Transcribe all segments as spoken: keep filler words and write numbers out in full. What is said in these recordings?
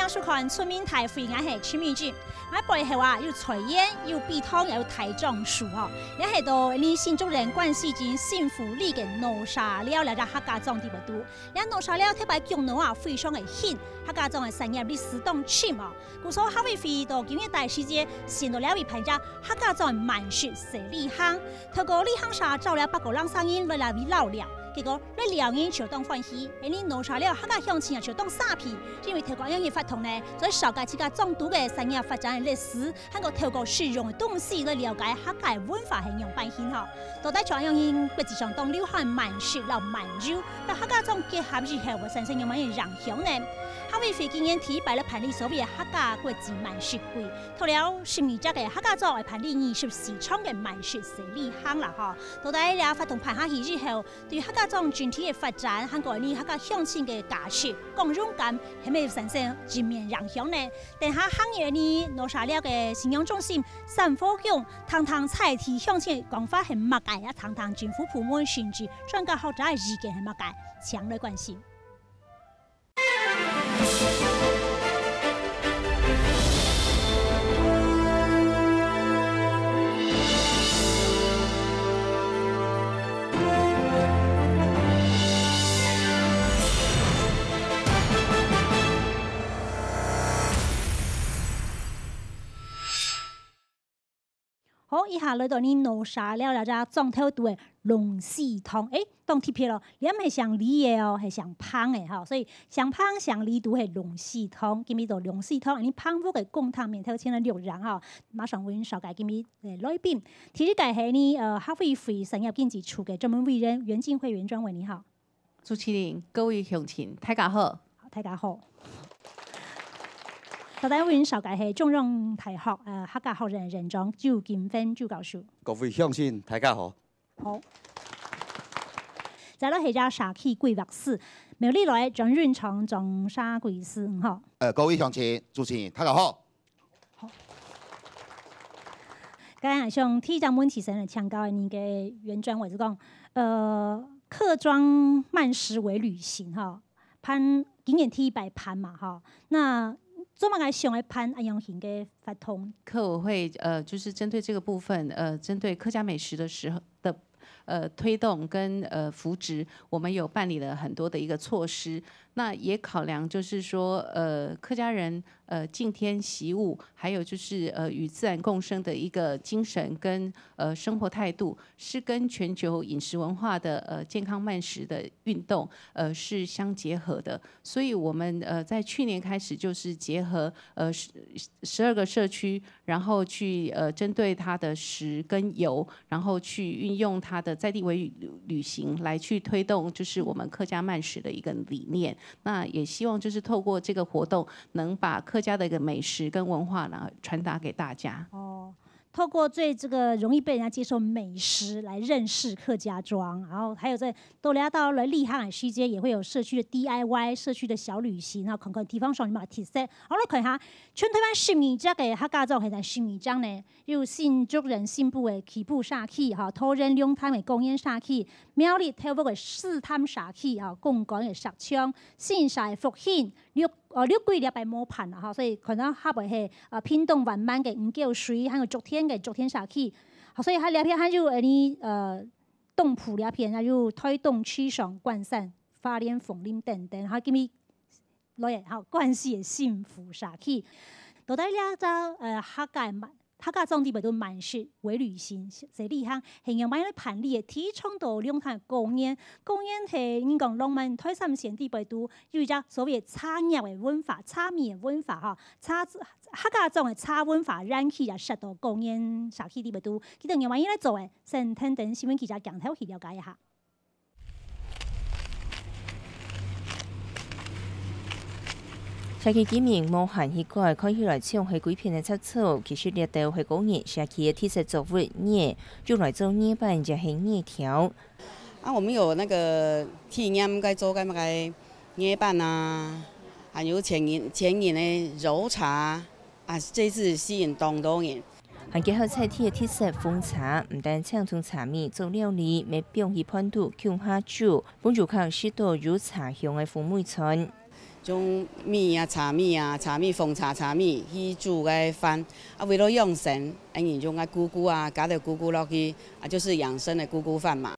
收看《出名大會》，𠊎係陳明志。𠊎背後啊，有菜園，有陂塘，也有大樟樹吼。這係到𠊎等新竹縣關西鎮新富里个腦沙寮這隻客家莊底背肚。這腦沙寮頭擺共下啊，非常个興，客家莊个產業歷史當深哦。故所客委會到今日大時節，選到這位辦這客家莊个慢食細旅行。 透過旅行社招了百過零儕人來這位尞尞，結果來尞人就當歡喜，𠊎等腦沙寮客家鄉親也就當沙鼻，因為透過恁樣个活動呢，做得紹介自家莊肚个產業發展个歷史，還過透過食用个東西來了解客家个文化係仰般形吼。到底像恁樣形國際上當流行个慢食摎慢遊，摎客家莊結合以後會產生仰般个影響呢？客委會今年第一擺來辦理所謂个客家國際慢食季， 除了十二隻个客家莊會辦理二十四場个慢食細旅行啦吼。到底這活動辦下去以後，對客家莊整體个發展，還過𠊎等客家鄉親个價值、光榮感，係毋係產生正面影響呢？等下行入𠊎等腦沙寮个信仰中心三和宮，聽聽在地鄉親个講法係麼个，也聽聽政府部門甚至專家學者个意見係麼个，請來關心。 好，這下來到𠊎等腦沙寮這隻莊頭肚个龍獅湯。誒，當特別哦，這毋係姓李个哦，係姓彭个吼。所以姓彭、姓李都係龍獅湯。今日到龍獅湯，𠊎等彭屋个公廳面頭前來錄影吼。馬上為你紹介今日个來賓。第一個係𠊎等，呃，客委會產業經濟處个專門委員袁靜慧袁專委，你好。 主持人、各位鄉親，大家好。大家好。頭先為你紹介係中央大學，呃，客家學院院長周金芬周教授。各位鄉親，大家好。好。再來係一隻社區規劃師，苗栗來个莊運昌莊社規師，嗯吼。呃，各位鄉親、主持人，大家好。 該想第一隻問題先來請教你个袁專委，就講，呃，客庄慢食微旅行吼，辦，今年第一擺辦嘛吼，那做麼个想愛辦恁樣形个活動？客委會，呃，就是針對這個部分，呃，針對客家美食的時候的，呃，推動跟，呃，扶植，我們有辦理了很多的一個措施。那也考量就是說，呃，客家人，呃，敬天惜物，還有就是，呃，與自然共生的一個精神跟，呃，生活態度，是跟全球飲食文化的，呃，健康慢食的運動，呃，是相結合的。所以我們，呃，在去年開始就是結合，呃，十，十二個社區，然後去，呃，針對它的食跟遊，然後去運用它的在地微旅，旅行來去推動，就是我們客家慢食的一個理念。那也希望就是透過這個活動，能把客家的一個美食跟文化呢傳達給大家。哦，透過最這個容易被人家接受美食來認識客家庄，然後還有在到了，到了旅行个時節，也會有社區的D I Y、社區的小旅行啊，看看地方上有麼个特色。好，來看一下，全台灣十二隻个客家庄，現在十二隻呢，有新竹縣新埔个七堵社區，吼，桃園龍潭个高原社區，苗栗頭屋个獅潭社區，吼，貢寮个石昌，新社个復興，六，呃，六龜這擺無辦啦，吼，所以可能下擺係，呃，屏東萬巒个五溝水，還有竹田个竹田社區，好，所以佢這片還有，呃，你，呃， 東埔這片，還有台東池上、關山、花蓮鳳林等等，吼，今日來个，吼，關西个新富社區。到底這隻，呃，客家慢，客家庄底背肚慢食微旅行，細旅行，係仰般來辦理个？第一場到龍潭高原，高原係人講浪漫台三線底背肚，有一隻所謂茶葉个文化、茶味个文化，吼，茶，客家庄个茶文化，延續啊，續到高原社區底背肚，佢等仰般來做个？ 先跈等新聞記者鏡頭去了解一下。社區居民無閒去管，看起來像係規片个雜草，其實這兜係高原社區个特色作物，艾，用來做艾粄也係艾條。啊，我們有那個體驗該做該麼个艾粄啊，還有前人，前人的揉茶啊，這次吸引當多人。 還結合在地个特色紅茶，毋單淨用茶米做料理，乜放去飯肚共下煮，分遊客食到有茶香个風味餐。用米啊、茶米啊、茶米、紅茶茶米去煮个飯，啊，為了養生，恁樣用个菇菇啊，加點菇菇落去，啊，就是養生的菇菇飯嘛。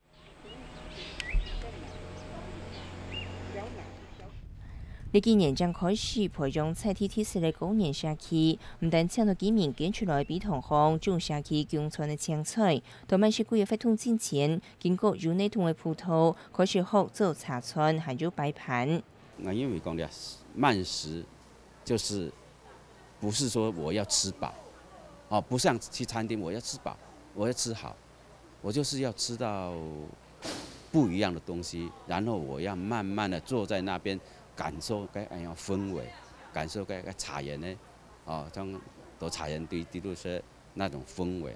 這幾年正開始培養在地特色个高原社區，毋單淨有居民捐出來畀同行種社區共存个青菜，到滿食季个活動進前，經過有系統个輔導，開始學做茶餐，還有擺盤。 𠊎認為講了，慢食就是不是說我要吃飽，哦，不像去餐廳我要吃飽，我要吃好，我就是要吃到不一樣的東西，然後我要慢慢地坐在那邊感受該，哎呀，氛圍，感受該，該茶園呢，哦，像多茶園對，對路是那種氛圍。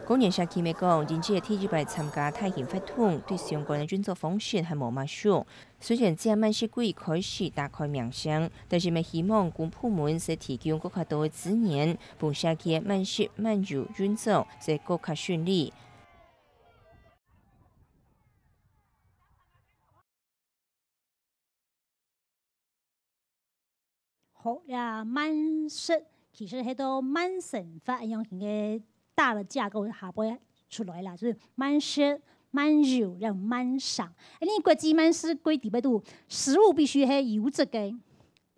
高原社區乜講，今次係第一擺參加大型活動，對相關个運作方式還無麼熟。雖然自滿食季開始打開名聲，但是乜希望公部門係提供更加多个資源，分社區个慢食慢遊運作，會更加順利。 好，這慢食其實係到慢生活恁樣形个大个架構下背出來啦，就是慢食、慢遊，還有慢賞。恁呢國際慢食季底背肚，食物必須係優質个、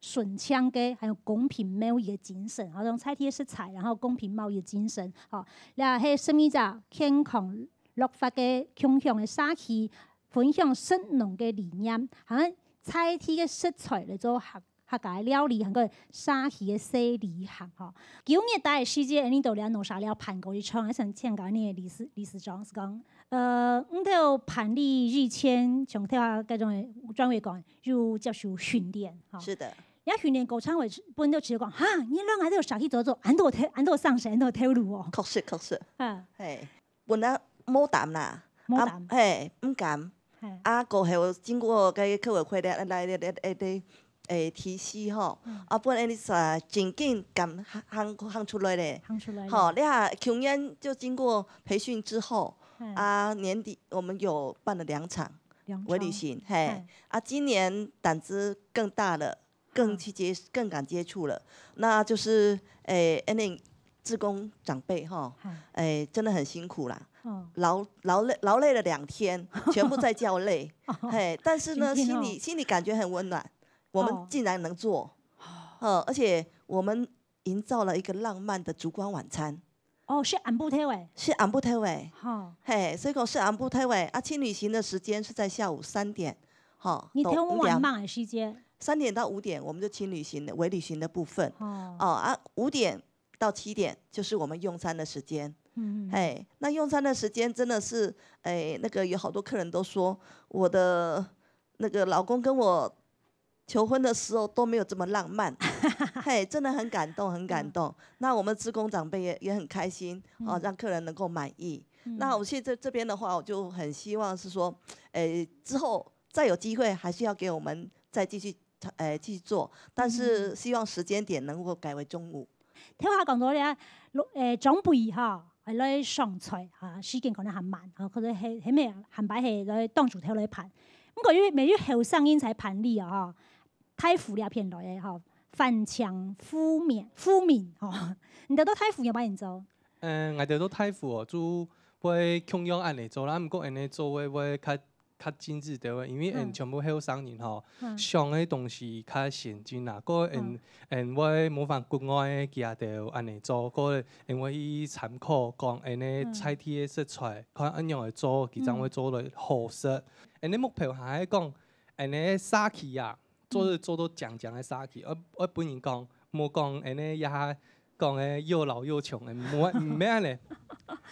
純淨个，還有公平貿易个精神，吼，用在地个食材，然後公平貿易个精神，吼，這係食物者健康樂活个共享个社區， 分享食農个理念，還有在地个食材來做客，客家个料理，還有社區个細旅行吼。九月底个時節，𠊎等到這哪沙寮辦過一場，𠊎想請教你个理事，理事長係講，呃，你兜辦理以前，像頭下該種專委講，有接受訓練吼。是的。這訓練過程會分你兜知講，哈，原來𠊎兜有社區組織，恁多頭，恁多上司，恁多頭路哦。確實，確實。嗯。嘿。 本來無膽啦，無膽。啊，嘿，毋敢。嘿。啊，過後經過該客委會來，來，來，來，來，誒，提示吼，嗯。啊，本來你是真緊敢行，行，行出來咧。行出來咧。吼，你看，去年就經過培訓之後，嘿。啊，年底我們有辦了兩場兩場。微旅行，嘿。嘿。啊，今年膽子更大了， 更去接，更敢接觸了。那就是，誒，恁呢志工長輩吼，嗨。誒，真的很辛苦啦，哦。勞，勞累，勞累了兩天，全部在叫累。哦。嘿，但是呢，真的哦。心裡，心裡感覺很溫暖，我們哦。竟然能做。哦。呃，而且我們營造了一個浪漫的燭光晚餐。 哦，係暗晡頭誒。係暗晡頭誒。吼。嘿，所以講係暗晡頭誒，啊，輕旅行的時間是在下午三點，吼，日頭還暗个時節。三點到五點，我們就輕旅行的，微旅行的部分。哦。哦，啊，五點到七點就是我們用餐的時間。嗯，嗯，嗯。嘿，那用餐的時間真的是，誒，那個有好多客人都說，我的那個老公跟我 求婚的時候都沒有這麼浪漫。嘿，真的很感動，很感動。嗯。那我們志工長輩也，也很開心，哦，嗯。讓客人能夠滿意。嗯。那我現在這邊的話，我就很希望是說，誒，之後再有機會，還是要給我們再繼續，誒，繼續做，但是希望時間點能夠改為中午。嗯。 頭下講到咧，老，誒，長輩哈，來上菜哈，時間可能還慢哈，可能係，係乜還擺係來當主頭來辦。毋過有，乜有後生人才辦理啊哈，大湖這片來个哈，范強、傅明、傅明哈，你兜到大湖有麼人做？嗯，𠊎兜到大湖哦，就會共樣恁呢做啦，毋過恁呢做會，會較 較精緻兜个，因為𫣆全部後生人吼，嗯。想个東西較先進啦，過𫣆，嗯。𫣆會模仿國外个佢兜恁呢做，過𫣆會去參考講𫣆个在地个食材，嗯。看恁樣來做，佢正會做得好食。嗯。𫣆个目標還係講，𫣆个社區啊， 做，嗯。做到靚靚个社區，愛，愛分人講，莫講恁呢也講个又老又窮，誒，莫，毋免恁呢。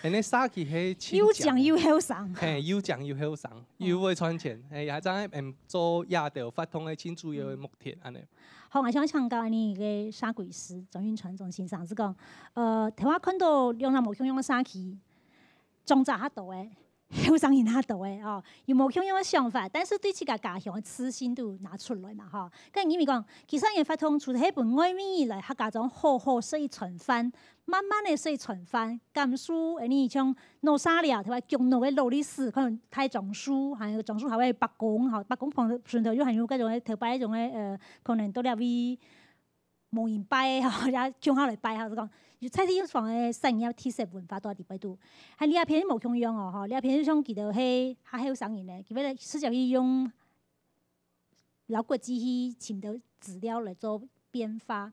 恁呢社區係真又靚又後生。嘿，又靚又後生，哦。又會賺錢，嘿，也正，嗯，做這兜活動个真主要个目的，嗯。恁呢。好，𠊎想請教你个社區司張運川張先生，係講，呃，頭下看到兩三無共樣个社區，種植較多个，後生人較多个吼，有無共樣个想法，但是對自家家鄉个自信都拿出來嘛吼。跟因為講，其實𠊎發通除了係分外面人來客家庄好好食一餐飯，慢慢个食一餐飯，感受，誒，你像老沙寮，頭擺強老个勞力士，可能大樟樹，還有樟樹下个伯公，吼，伯公旁邊頭又還有該種个頭擺種个，呃，可能到這位 無人拜吼，也共下來拜吼，就講有在地方个產業特色文化都在裡背肚。還這片無共樣哦，吼，這片像佢兜係較後生人呢，佢兜直接去用老國際去尋到資料來做變化。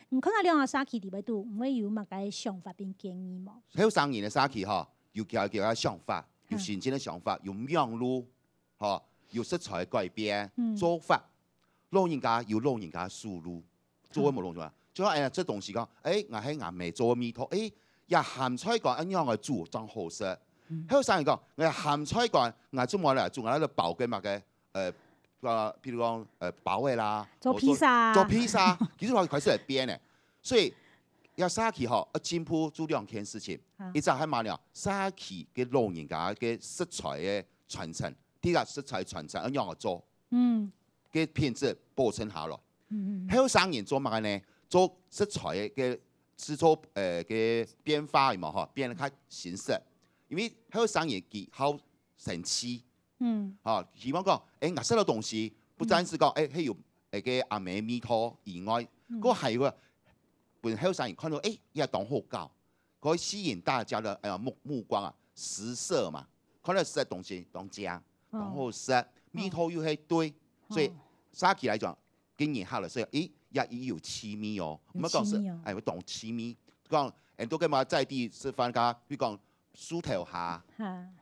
你看到兩個社區裡背肚，你會有麼个想法並建議無？後生人个社區吼，有佢个想法，有新鮮个想法，有網路，吼，有食材改變，做法。老人家有老人家个思路，做个無同樣。就講哎呀，這東西講，哎，𠊎係𠊎姆做个味道，哎，這鹹菜乾恁樣來煮正好食。後生人講，𠊎鹹菜乾，𠊎做麼來煮，𠊎來包个麼个，呃，呃，譬如講，呃，包个啦，做披薩，做披薩，其實佢開始來變咧。所以，這社區吼，要進步做兩件事情，一隻係麼呢？社區个老人家个食材个傳承，第一個食材傳承要仰般做？嗯，个品質保存下來。嗯嗯，後生人做麼个呢？做食材个製作，呃，个變化嘛吼，變得較新式。因為後生人佢好生趣，嗯，吼，希望講，哎，𠊎食到東西，不單是講，哎，係有，哎，个阿姆味道以外，嗯，還有个，分後生人看到，哎，也當好搞。 可以吸引大家的，呃，目，目光啊，食色嘛，看到食个東西當靚，當好食，味道又係對，所以社區來講，今年下來係，咦，也，也有趣味哦。毋好講係，有趣味哦，哎，有當趣味。講，很多个嘛在地食飯个，比如講樹頭下，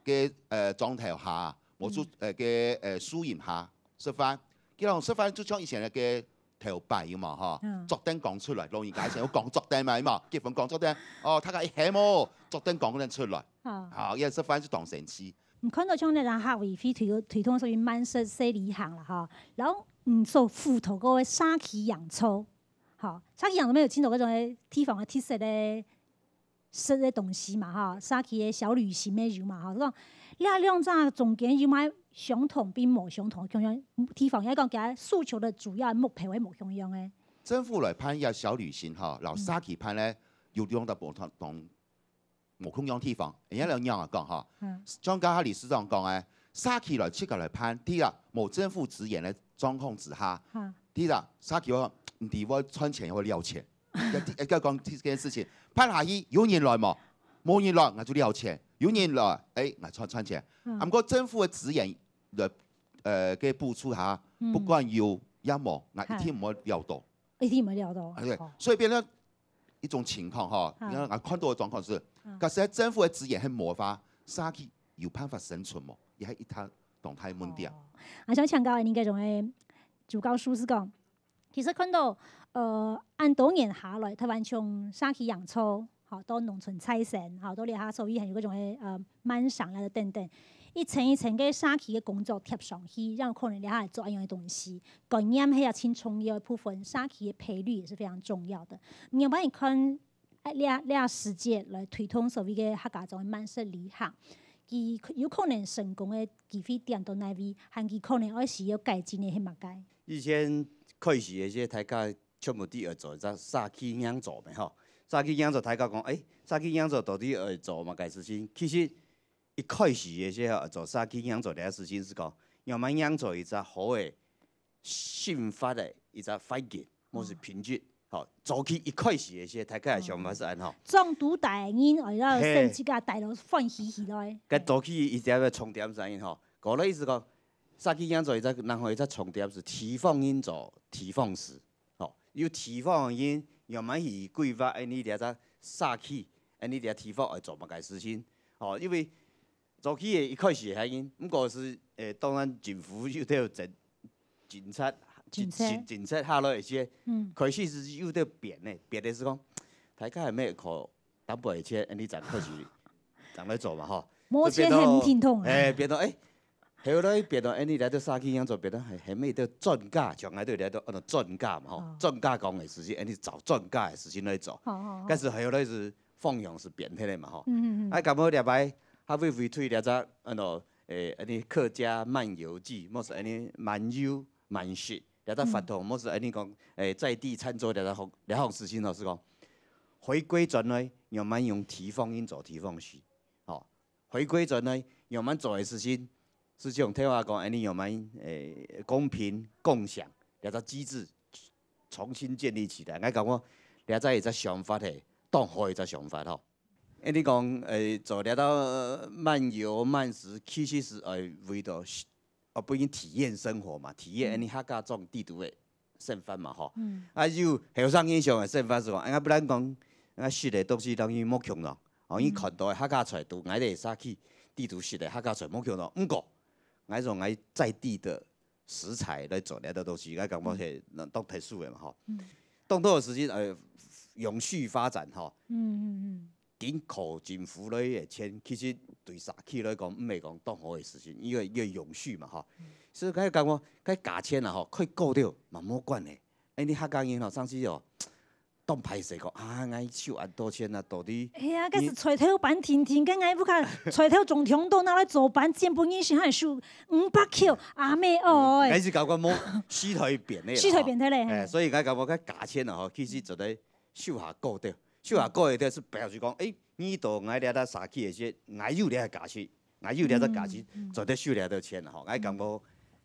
个，呃，莊頭下，無樹，呃，个，呃，樹蔭下食飯。佢講食飯就像以前个 頭擺有無吼？桌頂講出來，老人家以前有講桌頂嘛，有無？結婚講桌頂，哦，大家一喊哦，桌頂講出來。好，也食飯就當生趣。你看到像該客委會推，推動所謂慢食細旅行啦吼，然後你所輔導過个社區營造，吼，社區營造有盡多該種个地方个特色个 食个東西嘛吼，社區个小旅行个有嘛吼，講這兩隻中間有麼个相同並無相同个共樣地方，也講佢訴求个主要目標係無共樣个。政府來辦這小旅行吼，摎社區辦呢，有兩個無同，無共樣地方。人家來仰仔講吼，像剛才理事長講个，社區來自家來辦，第一，無政府資源个狀況之下，第一，社區會毋知會賺錢會了錢。 要，要講這件事情，辦下去有人來無？無人來，𠊎就了錢；有人來，哎，𠊎賺，賺錢。啊，毋過政府个資源來，呃，个補助下，不管有也無，𠊎一定毋會了到。一定毋會了到。啊，對，所以變成一種情況吼，你看，𠊎看到个狀況係，假使政府个資源係無个話，社區有辦法生存無？也係一大當大問題啊。啊，想請教恁仔个朱教授係講， 其實看到，呃，恁多年下來，臺灣從社區營造，吼，到農村再生，吼，到這下所謂還有該種个，呃，慢城啦等等，一層一層个社區个工作疊上去，正有可能這下來做恁樣个東西。觀念係也盡重要个部分，社區个配慮也是非常重要的。你仰般看 啊，這，這時節來推動所謂个客家庄个慢食旅行，佢有可能成功个機會點到哪位，還佢可能愛需要改進个係麼个？以前開始个時，大家全部都愛做一隻社區營造个吼，社區營造大家講，欸，社區營造到底愛做麼个事情？其實一開始个時候做社區營造个事情係講，仰般營造一隻好个 生活个一隻環境，無係品質。吼，早期一開始个時，大家个想法係恁吼。種土地个人，愛要生自家大家歡喜起來。該早期一隻个重點係恁吼，講个意思講，社區營造一隻，然後一隻重點係地方人做地方事。吼，有地方个人，仰般去規劃恁仔這隻社區，恁仔這地方愛做麼个事情。吼，因為 早期个一開始个原因，毋過係，欸，當然政府有兜政，政策，政策。政，政策下來个時，開始係有兜變个，變个係講，大家還無靠擔保个錢，恁仔正開始，正來做嘛吼。無錢還毋停動啊。欸，變到，欸，後來變到，恁仔來到社區營造，變到還，還無兜專家，像𠊎兜來到，按照專家嘛吼，專家講个事情，恁仔找專家个事情來做。但是後來係方向係變忒个嘛吼。啊，感覺這擺佢會為推這隻，安到，誒，安呢客家漫遊記，或是安呢漫遊、漫食，這隻活動，或是安呢講，誒，在地餐桌這隻方，這項事情，老實講，回歸轉來，慢慢用地方人做地方事，吼，回歸轉來，慢慢做个事情，就像頭下講，安呢慢慢，誒，公平共享，這隻機制重新建立起來。𠊎感覺這隻一隻想法係，當好一隻想法吼。 誒，你講，誒，做這兜，呃，漫遊、漫食，其實係，呃，為著，呃，分人體驗生活嘛，體驗，嗯。𠊎等客家庄地圖个生活嘛，吼。嗯。啊，有後生人想个生活係講，哎呀，不然講，啊，食个東西當然無共樣，哦，嗯。你看到个客家菜，都𠊎等社區地圖食个客家菜無共樣。毋過，𠊎講𠊎在地个食材來做這兜東西，𠊎感覺係，嗯。當特殊个嘛，吼。嗯。當多个時間，呃，永續發展，吼。嗯，嗯，嗯。 緊靠政府來个錢，其實對社區來講，毋係講當好个事情，因為，因為永續嘛，吼。嗯。所以𠊎感覺，該價錢啊，吼，可以高兜，嘛無關係。哎，你客家人吼，上次哦，當歹勢講，啊，𠊎收恁多錢啊，到底哎呀，該係菜頭粄定定，該𠊎屋下菜頭總長到拿來做粄，煎分人食，還收五百箍，阿姆哦，哎。𠊎係感覺無，時代變了啦，時代變忒了，吼。哎，嘿。所以𠊎感覺該價錢啊，吼，其實做得 收下高兜，收下高兜係表示講，誒，你到𠊎這搭社區个時，𠊎有這个價值，𠊎有這个價值，嗯，嗯。做得收這兜錢啦，吼。𠊎感覺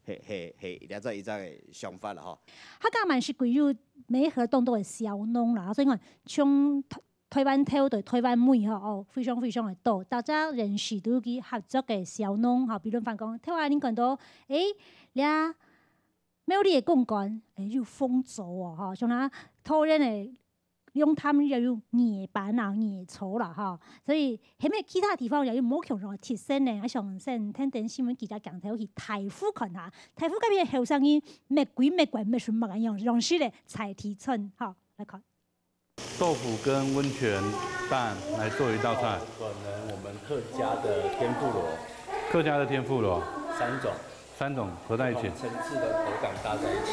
係，係，係這隻一隻个想法啦，吼。客家嘛係歸有媒合當多个小農啦，所以講，從台，台灣頭到台灣尾吼，哦，非常非常个多，大家認識都有去合作个小農，吼，比如講，頭下你看到，誒，這苗栗个貢柑，誒，有豐收哦，吼，像那桃園个 龍潭也有艾粄啊、艾草啦，吼。所以，係無其他地方也有無共樣个特色呢？啊，想先跈等新聞記者鏡頭去大湖看下，大湖該片後生人，搣鬼搣怪搣出麼个樣，樣式个在地村，吼，來看。豆腐跟溫泉蛋來做一道菜。可能我們客家的天婦羅。客家的天婦羅。三種。 三種合在一起。不同層次的口感搭在一起。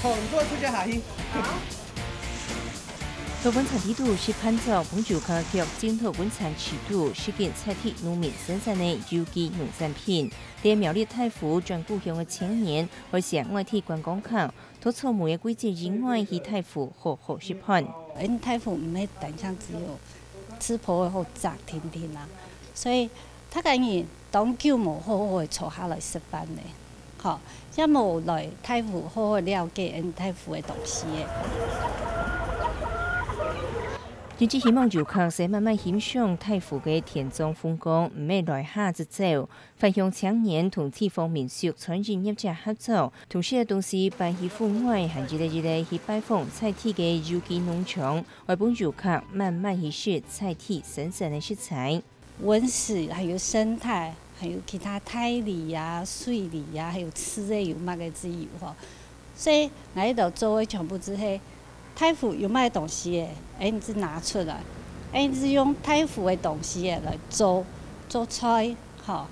好，你做出去下去。好。在溫泉地肚食飯晝，分遊客逐進到溫泉池肚，食緊在地農民生產个有機農產品。在苗栗大湖轉故鄉个青年，會像外地觀光客， 在草莓个季節以外，去大湖好好食飯。𠊎等大湖毋係單淨只有食飽个好食定定啊，所以大家人當久無好好个坐下來食飯呢，吼，也無來大湖好好了解𠊎等大湖个東西个。真正希望遊客係慢慢欣賞大湖个田莊風光，毋係來下就走。 分鄉青年同地方民宿餐飲業者合作，同時个東西搬去戶外，還一个一个去拜訪在地个有機農場，愛分遊客慢慢去食在地生產个食材。溫室，還有生態，還有其他大梨啊、水梨啊，還有刺个有麼个都有吼。 所以𠊎這兜做个全部就係大湖有麼个東西个，𠊎等就拿出來，𠊎等就用大湖个東西个來做，做菜，吼，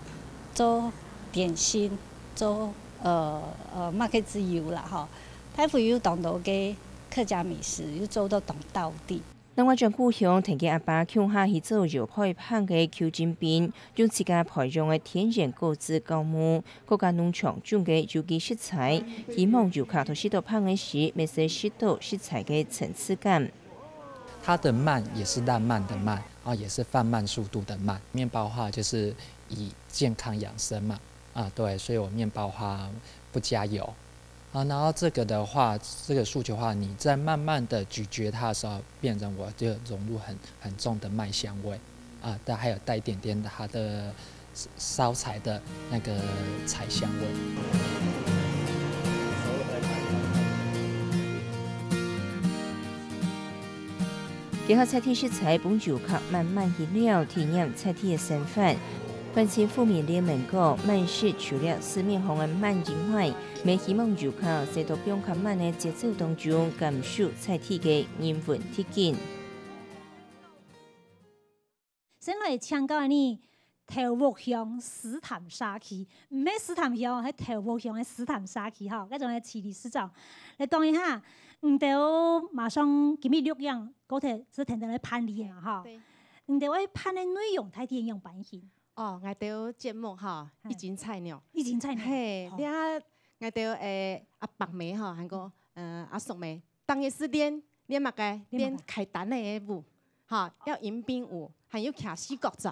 做點心，做，呃，呃，麼个都有啦，吼。大湖有當多个客家美食，又做到當道地。 另外轉故鄉，跈佢阿爸共下去做搖焙麭个邱振斌，用自家培養个天然果子酵母，各家農場種个有機食材，希望遊客在食著麭个時，乜係食著食材个層次感。它的慢也是浪漫的慢，啊，也是放慢速度的慢。面包的話就是以健康養生嘛，啊，對，所以我面包的話不加油。 啊，然後這個的話，這個樹球的話，你在慢慢的咀嚼它的時候，變成我就融入很，很重的麥香味，啊，但還有帶一點點它的燒柴的那個柴香味。 結合在地食材，分遊客慢慢去尞，體驗在地个生活。反清復明聯盟講，慢食除了市面項个慢以外，乜希望遊客係在放較慢个節奏當中，感受在地个人文特色。先來請教你，頭屋鄉獅潭社區，毋係獅潭鄉，係頭屋鄉个獅潭社區吼。該種个徐理事長來講一下，你兜馬上今日錄影，過後係跈等來辦理啊吼。對。你兜愛辦个內容大體仰般形？哦，𠊎兜節目吼，嗯已經菜鳥。已經菜鳥。嘿，吼你看，𠊎兜誒阿伯姆吼，還過呃阿叔姆，當然係練練麼个？練麼个練開單个舞，吼，要迎賓舞，還有徛四腳座，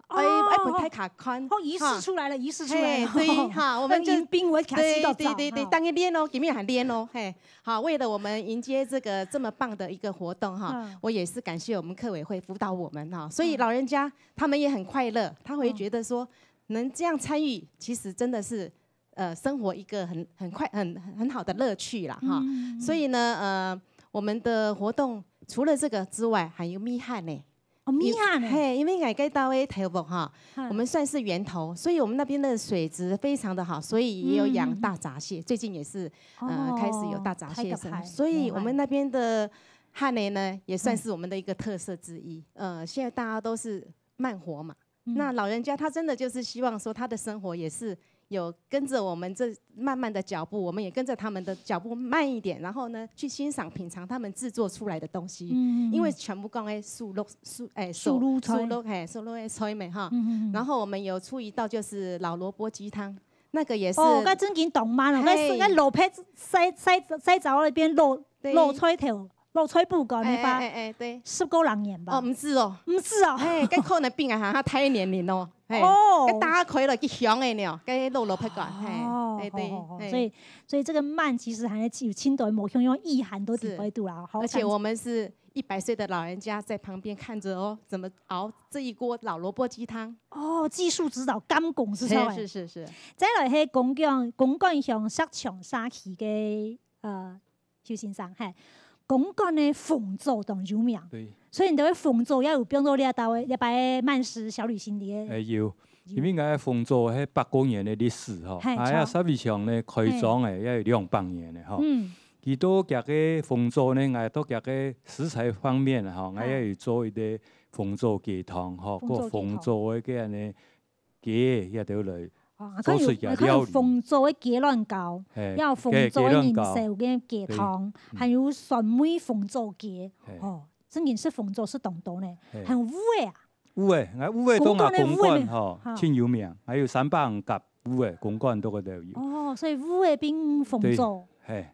哦愛愛分大家看。哦，儀式出來了，儀式出來了。嘿，對哈，我們就迎賓我會徛四腳對對對對，哈當然練咯，今日還練咯，嘿。好，為了我們迎接這個這麼棒的一個活動哈，嗯我也是感謝我們客委會輔導我們哈，所以嗯老人家他們也很快樂，他會嗯覺得說能這樣參與，其實真的是呃生活一個很很快很很好的樂趣啦哈。嗯所以呢，呃，我們的活動除了這個之外，還有米飯呢。哦，米飯呢？嘿，因為𠊎該兜个頭屋哈，嗯我們算是源頭，所以我們那邊的水質非常的好，所以也有養大閘蟹。最近也是呃哦開始有大閘蟹生，大閘蟹所以我們那邊的飯呢呢，也算是我們的一個特色之一。呃，現在大家都是慢活嘛，嗯那老人家他真的就是希望說他的生活也是有跟著我們這慢慢的腳步，我們也跟著他們的腳步慢一點，然後呢去欣賞品嚐他們製作出來的東西。嗯因為全部講个手路手誒手路菜手路嘿手路个菜嘛哈，嗯嗯嗯然後我們有出一道就是老蘿蔔雞湯，那個也是哦，該正經當慢哦，該嘿該蘿蔔曬曬曬著那邊落對落菜頭，落菜脯乾哎个話，哎哎對，十過零年吧？哦，毋是哦，毋是哦，嘿，該可能變啊哈，太年齡咯，嘿，哦該大家可以來去香的呢，該老蘿蔔乾，哦嘿，對對好好好，嘿所以所以這個慢其實還係有盡多無共樣意涵都在背肚啦，好而且我們是一百歲的老人家在旁邊看著哦，怎麼熬這一鍋老蘿蔔雞湯。哦，技術指導監工係錯是誒。是是是，再來係公館公館鄉石牆社區个呃邱先生，嘿，公館个紅棗當有名，對，所以你兜个紅棗也有放到這兜个這擺个慢食小旅行裡个。誒有，因為𠊎个紅棗係百過年个歷史吼，嘿啊，也社會上呢開張誒，也有兩百年个吼。嗯，佢到佢个紅棗呢，𠊎到佢个食材方面吼，嘿𠊎也有做一個紅棗雞湯吼，紅棗雞湯過紅棗个个安尼雞也都來，哦，做出還有還有來料理紅棗个雞卵糕，嘿，也有紅棗个人手个雞湯，對嗯還有酸梅紅棗雞，嘿哦，正經係紅棗係當多呢，嘿還有芋仔啊，芋仔，啊芋仔都公館个芋仔啊公館吼哈，盡有名，還有三百五甲芋仔，公館都个都有。哦，所以芋仔並紅對棗。嘿，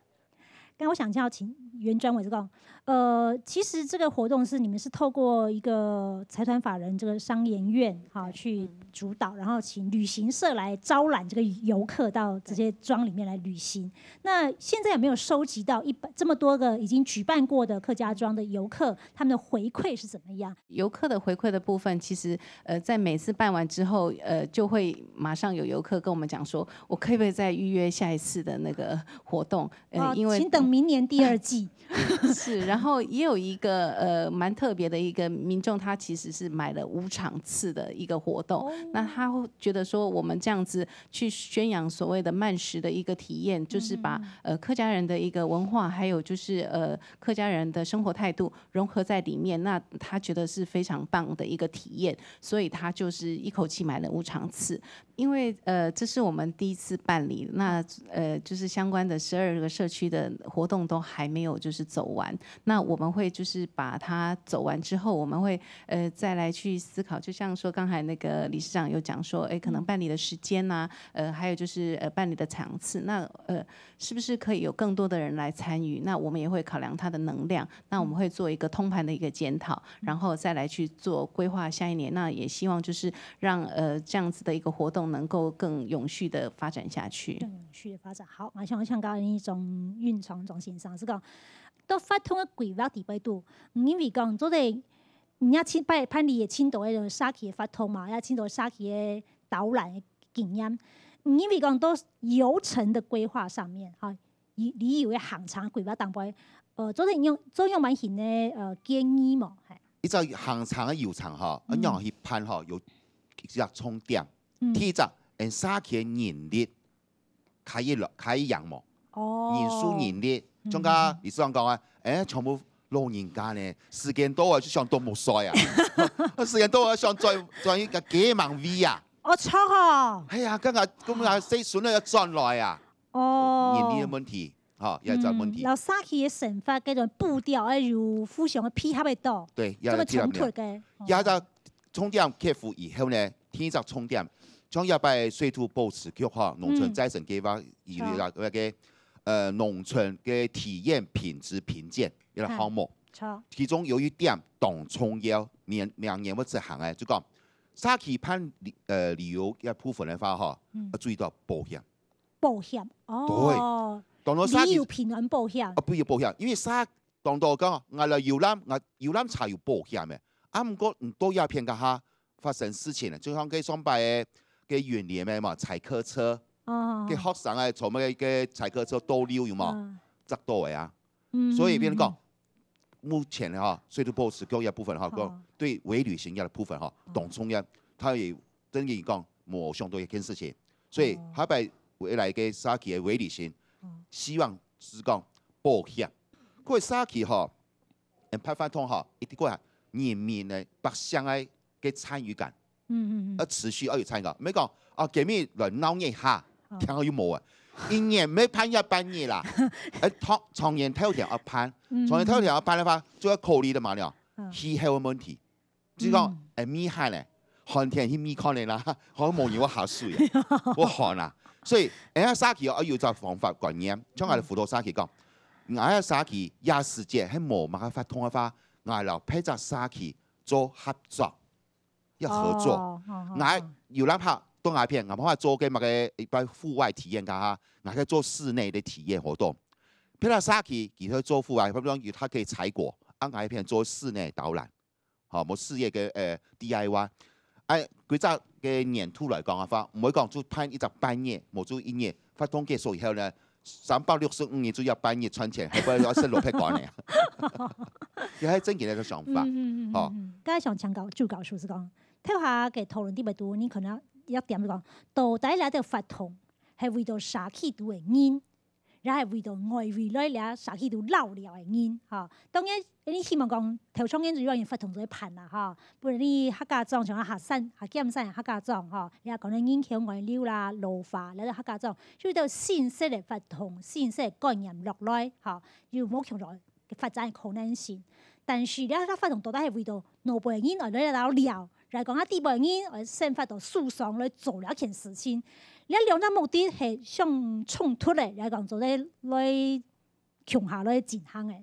那我想請教請袁專委這個，呃，其實這個活動是你們是透過一個財團法人這個商研院哈去主導，然後請旅行社來招攬這個遊客到這些莊裡面來旅行。那現在有沒有收集到一百這麼多個已經舉辦過的客家莊的遊客，他們的回饋是怎麼樣？遊客的回饋的部分，其實呃，在每次辦完之後，呃，就會馬上有遊客跟我們講說，我可不可以再預約下一次的那個活動？呃，啊，因為請等明年第二季。是，然後也有一個呃蠻特別的一個民眾，他其實是買了五場次的一個活動，那他會覺得說我們這樣子去宣揚所謂的慢食的一個體驗，就是把呃客家人的一個文化，還有就是呃客家人的生活態度融合在裡面，那他覺得是非常棒的一個體驗，所以他就是一口氣買了五場次。因為呃這是我們第一次辦理，那呃就是相關的十二個社區的活動都還沒有就是走完，那我們會就是把它走完之後，我們會呃再來去思考，就像說剛才那個理事長有講說，哎，可能辦理的時間呐、呃，還有就是呃辦理的場次，那呃是不是可以有更多的人來參與？那我們也會考量它的能量，那我們會做一個通盤的一個檢討，然後再來去做規劃下一年。那也希望就是讓呃這樣子的一個活動能夠更永續的發展下去。更永續的發展。好，馬上想到一種運創中心上是講，到活動个規劃底背肚，因為講做得，你要請辦辦理也請到个社區个活動嘛，要請到社區个導覽个經驗，因為講到遊程的規劃上面，哈，旅旅遊个行程規劃當中，呃，做得用做用蠻型个呃建議嘛，嘿，一隻行程个遊程吼，嗯仰去辦吼，有一隻重點。嗯第一隻，因社區个人力，開一落開一樣無？哦，人數人力，嗯像个理事長講啊，誒，全部老人家呢，時間到啊，就想啄目睡啊，時間到啊，想轉，轉去該个尪仔位啊。哦，著哦。哎呀，剛剛，剛剛細孫仔要轉來啊。哦。年齡个問題，哈，也係問題。嗯，然後社區个生活，該種步調，愛有互相个配合个到。對，也這個衝突个。也在重點克服以後呢，第一隻重點，像這擺水土保持局哈，農村再生計畫，有一個，那個，呃，農村个體驗品質評鑑，一個項目。 著。其中有一點當重要，明，明年會執行个，就講社區辦旅，呃，旅遊个部分个話，吼，嗯。要注意到保險。保險，哦。對。當多社區，旅遊平安保險。啊，不有保險，因為社，當多講，𠊎來遊覽，𠊎遊覽車有保險个，啊，毋過你到這片該下發生事情了，就像該上擺个，該雲林个嘛，採科車，哦。該學生啊，從該个採科車倒溜有無？嗯。砸到个啊。 嗯，所以變講，嗯，目前哈，水土保持局這部分哈，哦。講對微旅行這部分哈，哦。當重要，佢也等於講無想到一件事情，所以哦。下擺未來个社區个微旅行，哦。希望係講保險，各位社區哈，嗯，辦活動哈，一定愛人民个百姓个个參與感。 嗯，嗯，嗯。要持續要有參與感。毋係講，啊，今日來鬧熱下，哦。聽好又無啊。一年毋係辦一半日啦。哎，長，長遠頭條要辦，嗯，長遠頭條要辦个話，就要考慮个嘛了，嗯。氣候个問題。就講，嗯。哎，未下呢，寒天去未看呢啦，好像無人會下水啊，會寒啊。所以，哎呀，社區哦，要有一隻方法觀念，像𠊎个輔導社區講，𠊎个社區這時節還無麼个活動个話，𠊎摎別隻社區做合作。 要合作。哦，哦，哦，𠊎哦。有哪怕到哪片，𠊎怕做个麼个一般戶外體驗，該下，𠊎可以做室內个體驗活動。別个社區，佢可以做戶外，比如講佢可以採果，啊，𠊎一片做室內導覽，好，無室內个，呃，D I Y。哎，規隻个年度來講个話，毋會講就辦一隻半日，無就一日，活動結束以後呢， 三百六十五日就要半日賺錢，還不要食蘿蔔乾呢。這還正經个想法，嗯，嗯，嗯，吼。嗯，嗯。剛才想請教朱教授係講，頭下个討論裡背肚，你可能要點講，到底這兜活動係為著社區肚个人，也係為著外圍來這社區肚尞尞个人，吼。當然， 你希望講，頭上个主要因為活動做得辦啦，吼，不論你客家庄，像啊客山、客家山、客家庄，吼，你也可能人口外流啦、老化，來到客家庄，就有新式个活動、新式个觀念落來，吼，有無共樣發展个可能性。但是咧，這活動到底係為著哪輩人來來尞，來講啊，底輩人來生活到舒爽來做這件事情，這兩個目的係相衝突个，來講做得來共下來進行个。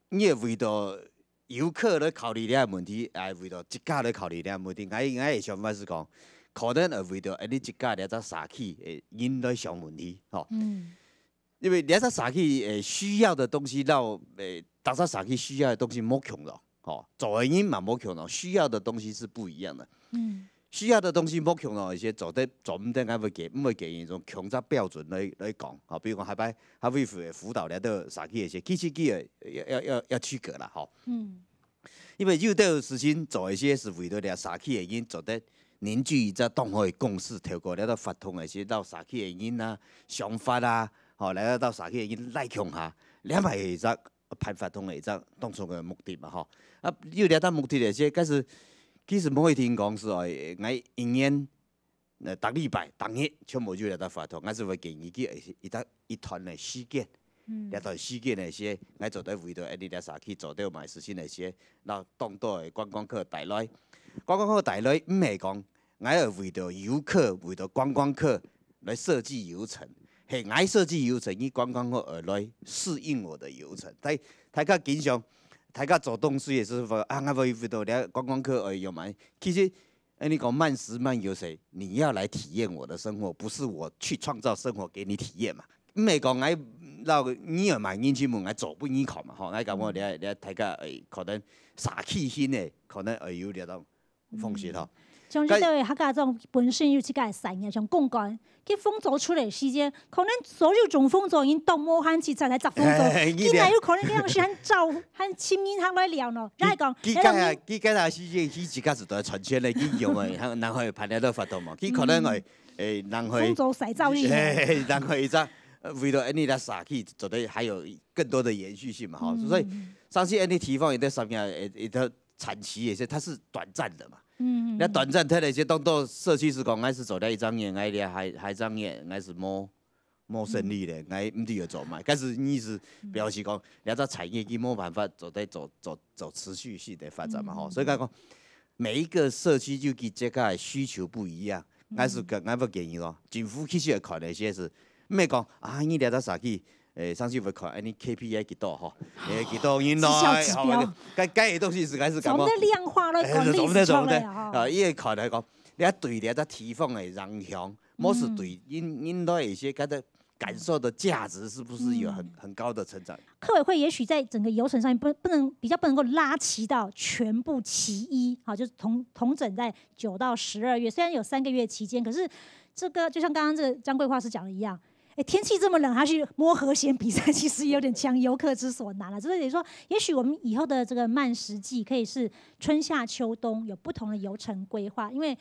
你會為著遊客來考慮這個問題，還係為著自家來考慮這個問題？𠊎，𠊎个想法係講，可能會為著恁呢自家這隻社區个人來想問題，吼。嗯。因為這隻社區，呃，需要个東西，摎，呃，逐隻社區需要个東西無共樣，吼，做个人嘛無共樣，需要个東西係毋一樣个。嗯。 需要个東西無共樣，一些做得，做毋得，𠊎會給，毋會給人一種共隻標準來，來講。吼，比如講，下擺，下回輔，輔導了，都啥个一些，其實佢也要，要，要，要區隔啦，吼。嗯。因為有兜事情做一些係為著這社區个人做得凝聚一隻當好个共識，透過這兜活動个一些，摎社區个人啊、想法啊，吼，來到社區个人來共下，這嘛係一隻辦活動个一隻當初个目的嘛，吼。啊，有這隻目的个一些，但是其實無一定講係愛，𠊎一年 呃，逐禮拜、逐日全部有這兜活動，𠊎就會建議佢一，一段，一段个時間，嗯。這段時間个時，𠊎做得為著恁呢這社區做得買事情个時，摎當多个觀光客帶來。觀光客帶來，毋係講𠊎愛為著遊客、為著觀光客來設計遊程，係𠊎設計遊程，你觀光客愛來適應我的遊程。大，大家經常，大家做東西个時候，啊，𠊎會為著這觀光客愛用嘛。其實 恁呢講慢食慢遊係，你要來體驗我的生活，不是我去創造生活給你體驗嘛。毋係講𠊎摎你愛買，你去問𠊎做分你看嘛，吼，𠊎感覺這，這大家，誒，可能社區性个，可能會有這種方式吼。像這兜个客家庄本身有自家个產業，像貢柑， 佢豐收出來个時間，可能所有種豐收已經當無閒去採採摘豐收，哎，佢哪有可能恁樣時間招，還尋人客來尞呢？佢，佢該下，佢該下時間，佢自家係在賺錢个，佢用个，然後，然後辦這兜活動嘛，佢可能會，嗯。誒，然後，豐收曬燥衣。嘿，嘿，然後一隻，呃，為了恁呢个社區，做得還有更多的延續性嘛，吼，嗯。所以相信恁呢地方有个三年，有个產期也是，它是短暫的嘛。嗯，那短暫，它那些當多社區是講，還是做了一張年，還是還還張年，還是無無生理咧，還毋知要做嘛。但是你是表示講，你這產業佢無辦法做得做做做持續性的發展嘛吼。所以講，每一個社區就佢自家的需求不一樣，還是个，還不建議咯。政府其實也看了一些是，毋係講啊，你這隻社區，誒，上次會看，哎，你K P I幾多吼？誒，幾多人來，績效指標。好，該該个東西是還是感覺，總得量化來管理市場了哈。啊，也看來講，你要對這隻地方的影響，無是對因因來一些感的感受的價值是不是有很很高的成長？客委會也許在整個流程上面不不能比較不能夠拉齊到全部其一，好，就是同同整在九到十二月，雖然有三個月期間，可是這個就像剛剛這個張桂花師講的一樣，哎，天氣這麼冷，還去摸和弦比賽，其實有點強遊客之所難了。就是等於說，也許我們以後的這個慢食祭可以是春夏秋冬有不同的流程規劃，因為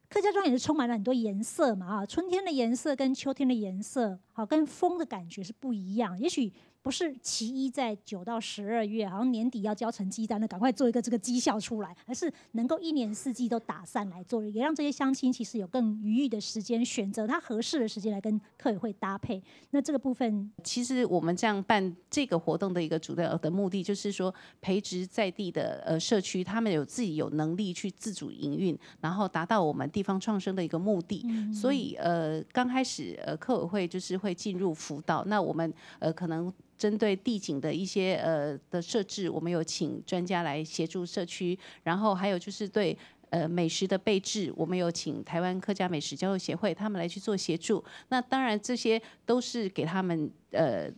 客家庄也是充滿了很多顏色嘛，啊，春天的顏色跟秋天的顏色，好，跟風的感覺是不一樣。也許不是其一在九到十二月，好像年底要交成績單了，趕快做一個這個績效出來，而是能夠一年四季都打散來做，也讓這些鄉親其實有更餘裕的時間，選擇他合適的時間來跟客委會搭配。那這個部分，其實我們這樣辦這個活動的一個主要的目的，就是說培植在地的呃社區，他們有自己有能力去自主營運，然後達到我們地方創生的一個目的。所以呃，剛開始呃，客委會就是會進入輔導，那我們呃可能針對地景的一些呃的設置，我們有請專家來協助社區，然後還有就是對呃美食的備置，我們有請台灣客家美食交流協會他們來去做協助。那當然這些都是給他們呃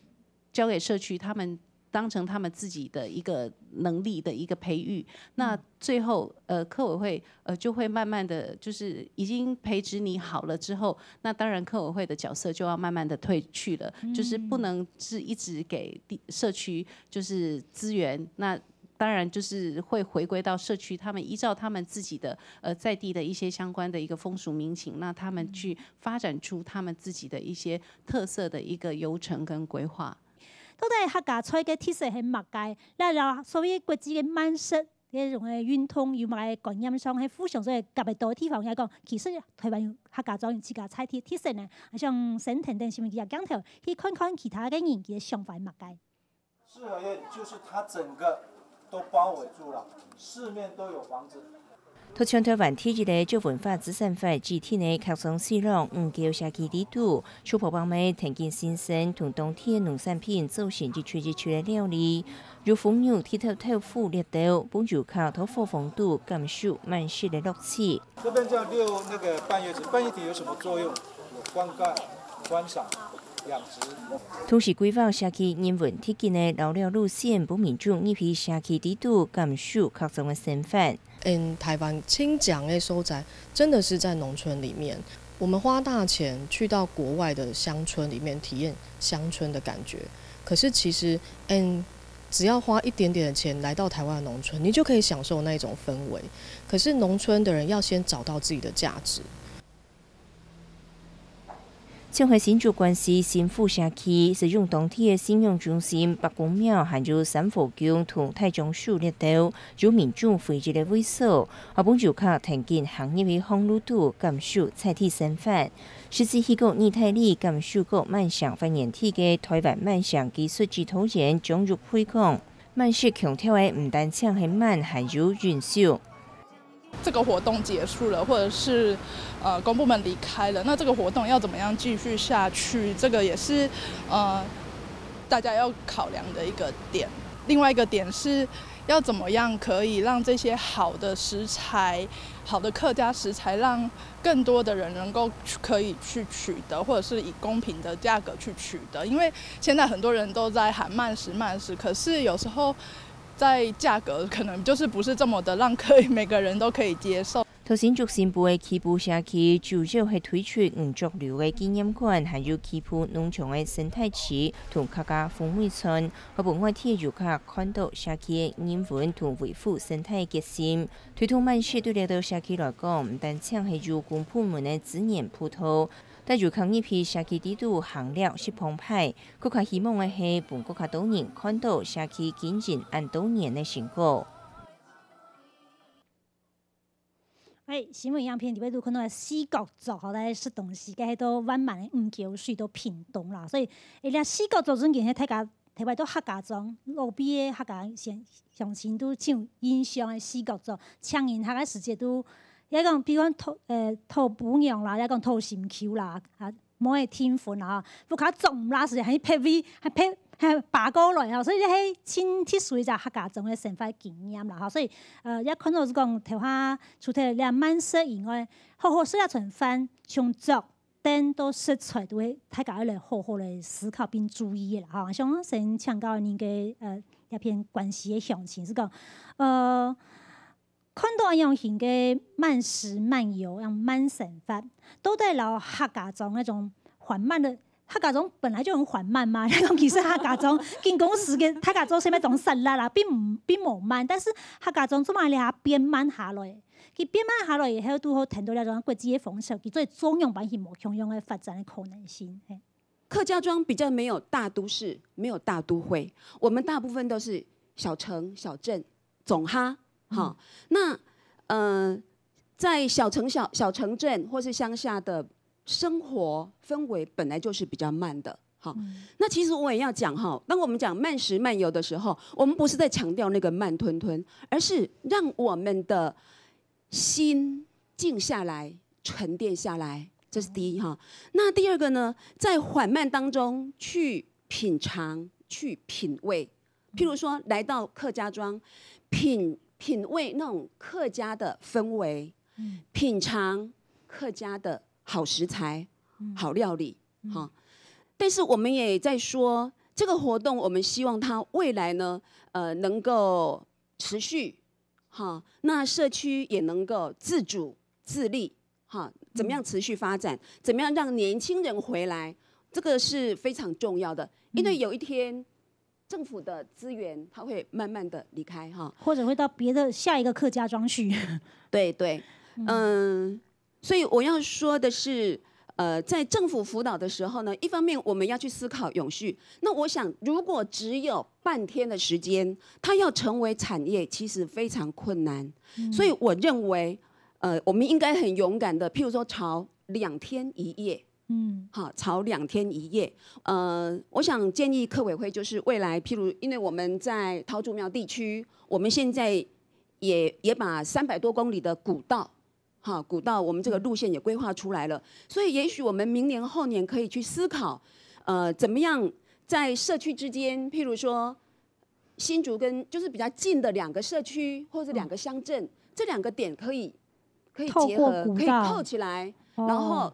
交給社區，他們當成他們自己的一個能力的一個培育。那最後呃客委會呃就会慢慢的就是已经培植你好了之后，那当然客委会的角色就要慢慢的退去了，就是不能是一直给地社区就是资源，那当然就是会回归到社区，他们依照他们自己的呃在地的一些相关的一个风俗民情，那他们去发展出他们自己的一些特色的一个游程跟规划。到底客家菜个特色係麼个？那然后所謂國際个慢食，這種个運動有麼个觀念上係互相所以夾得到个地方來講，其實台灣客家庄有自家菜特特色呢，像沈騰等新聞記者鏡頭去看看其他个人佢个想法係麼个。四合院就是它整个都包围住了，四面都有房子。 在全台灣第一个做文化資產法指定个客庄四弄五九社區裡肚，樹婆伯姆藤根先生同當地个農產品做成一出一出个料理，有紅肉、地頭豆腐、綠豆，分遊客在火風肚感受慢食个樂趣。這邊叫六那個半月亭，半月亭有什麼作用？有灌溉、觀賞、養殖。同時規劃社區人文特景个遶寮路線，分民眾入去社區裡肚感受客庄个生活。 嗯，台灣清講个所在，真的是在農村裡面。我們花大錢去到國外的鄉村裡面體驗鄉村的感覺，可是其實，嗯，只要花一點點的錢來到台灣的農村，你就可以享受那種氛圍。可是農村的人要先找到自己的價值。 像係新竹關西新富社區，使用當地个信仰中心、伯公廟，還有三和宮同大樟樹綠豆，有民眾回憶个位所，也分遊客藤根行入去巷路肚，感受在地生活。實際去過義大利，感受過慢城發源地个台灣慢城技術指導員張玉佩講， 慢食強調个毋單淨係慢，還有忍受。这个活动结束了，或者是呃公部门离开了，那这个活动要怎么样继续下去？这个也是呃大家要考量的一个点。另外一个点是要怎么样可以让这些好的食材、好的客家食材，让更多的人能够去可以去取得，或者是以公平的价格去取得。因为现在很多人都在喊慢食慢食，可是有时候在价格可能就是不是这么的让可以每个人都可以接受。 在新竹新埔个旗埔社區，主要係推出五濁流个紀念館，還有旗埔農場个生態池同客家風味村，好分外地个遊客看到社區个人文同維護生態个決心。推動慢食對這兜社區來講，毋單淨係有公部門个資源輔導，戴入坑入去社區底肚行了十磅擺，更加希望个係分更加多人看到社區經營恁多年个成果。哎，新聞影片裡背都看到四角族吼，來食東西，該係到萬巒个五溝水到屏東啦，所以，哎，這四角族真經係大家特別到客家庄，老輩个客家鄉鄉親都真有印象个四角族，請人客个時節都，也講，比如講討，呃，討餔娘啦，也講討心臼啦，啊， 無會停分啦吼，屋下種毋罅時，還別位，還別，還爬過來吼，所以這係真特殊一隻客家庄个生活經驗啦吼。所以，呃，也看到係講，頭下除忒這慢食以外，好好食這餐飯，從桌凳到食材，都係大家愛來好好來思考並注意个啦吼。想先請教恁个，呃，這片關係个詳情係講，呃， 看到恁樣形个慢食慢遊，恁樣慢生活，到底摎客家庄該種緩慢个，客家庄本來就很緩慢嘛，該種其實客家庄緊工時間，客家庄現在種散啦啦，並毋並無慢，但是客家庄做麼个這下變慢下來？佢變慢下來以後，拄好談到這種國際个風潮，佢做做樣般形無共樣个發展个可能性，嘿。 客家庄比較沒有大都市，沒有大都會，我們大部分都是小城、小鎮、總哈，哈。那呃，在小城小小城鎮或是鄉下的生活氛圍本來就是比較慢的，哈。那其實我也要講哈，當我們講慢食慢遊的時候，我們不是在強調那個慢吞吞，而是讓我們的心靜下來、沉澱下來，這是第一哈。那第二個呢，在緩慢當中去品嘗、去品味。譬如說，來到客家庄，品品味那種客家的氛圍，品嘗客家的好食材、好料理，哈。但是我們也在說，這個活動我們希望它未來呢，呃，能夠持續，哈，那社區也能夠自主自立，哈，怎麼樣持續發展，怎麼樣讓年輕人回來，這個是非常重要的，因為有一天政府的資源它會慢慢的離開，哈。或者會到別的下一個客家庄去。對對，嗯，所以我要說的是，呃，在政府輔導的時候呢，一方面我們要去思考永續。那我想，如果只有半天的時間，它要成為產業，其實非常困難。所以我認為，呃，我們應該很勇敢的，譬如說朝兩天一夜，嗯，好，朝兩天一夜。呃，我想建議客委會就是未來，譬如因為我們在桃竹苗地區，我們現在也也把三百多公里的古道，哈，古道我們這個路線也規劃出來了，所以也許我們明年後年可以去思考，呃，怎麼樣在社區之間，譬如說新竹跟就是比較近的兩個社區或者兩個鄉鎮，這兩個點可以可以結合，可以扣起來，然後